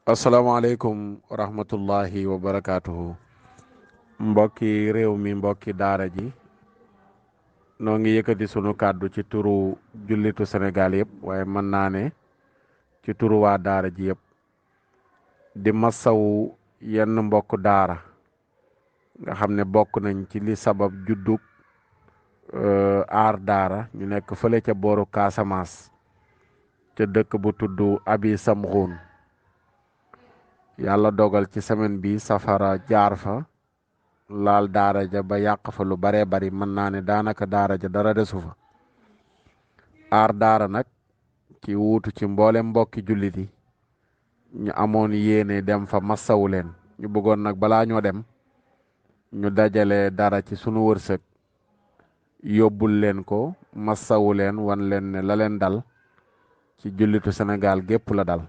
asalaamaaleykum wa rahmatullahi wa barakaatuhu. Mbokki réew mi, mbokki daara ji, noo ngi yëkkati sunu kàddu ci turu jullitu Sénégal yëpp, waaye mën naa ne ci turu waa daara ji yëpp, di masawu yenn mbokk daara nga xam ne bokk nañ ci li sabab juddug aar daara ñu nekk fële ca booru Casamance ca dëkk bu tudd Abi Samxuun. yàlla dogal ci semaine bi safara jaar fa laal daara ja ba yàq fa lu baree bari, mën naa ne daanaka daara ja dara desu fa. aar daara nag ci wuutu ci mboolem mbokki jullit yi ñu amoon yéene dem fa massawu leen. ñu bëggoon nag balaa ñoo dem ñu dajale dara ci sunu wërsëg yóbbul leen ko, massawu leen, wan leen ne la leen dal ci jullitu Sénégal gépp la dal.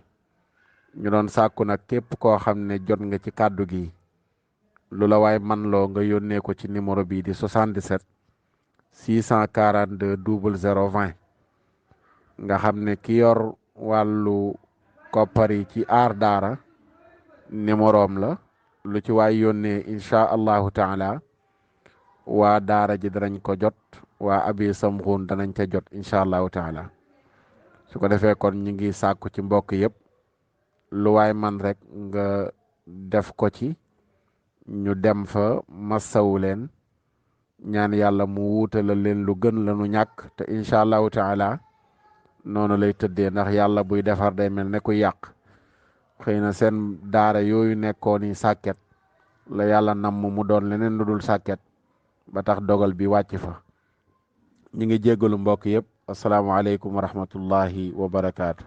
ñu doon sàkku nag képp koo xam ne jot nga ci kàddu gi, lu la waay man loo nga yónnee ko ci numéro bii di 77 642 00 20 nga xam ne ki yor wàllu koppar yi ci aar daara numéroom la. lu ci waay yónnee incha allahu taala waa daara ji danañ ko jot, waa Abi Samxuun danañ ca jot incha allahu taala. su ko defee kon ñu ngi sàkku ci mbokk yëpp lu waay man rek nga def ko ci, ñu dem fa massawu leen, ñaan yàlla mu wuutala leen lu gën la nu ñàkk, te incha allahu taala noonu lay tëddee, ndax yàlla buy defar day mel ne ku yàq. xëy na seen daara yooyu nekkoon ni sàkket la yàlla namm mu doon leneen lu dul sàkket ba tax dogal bi wàcc fa. ñu ngi jéggalu mbokk yëpp. asalaamaaleykum wa rahmatullahi wa barakaatu.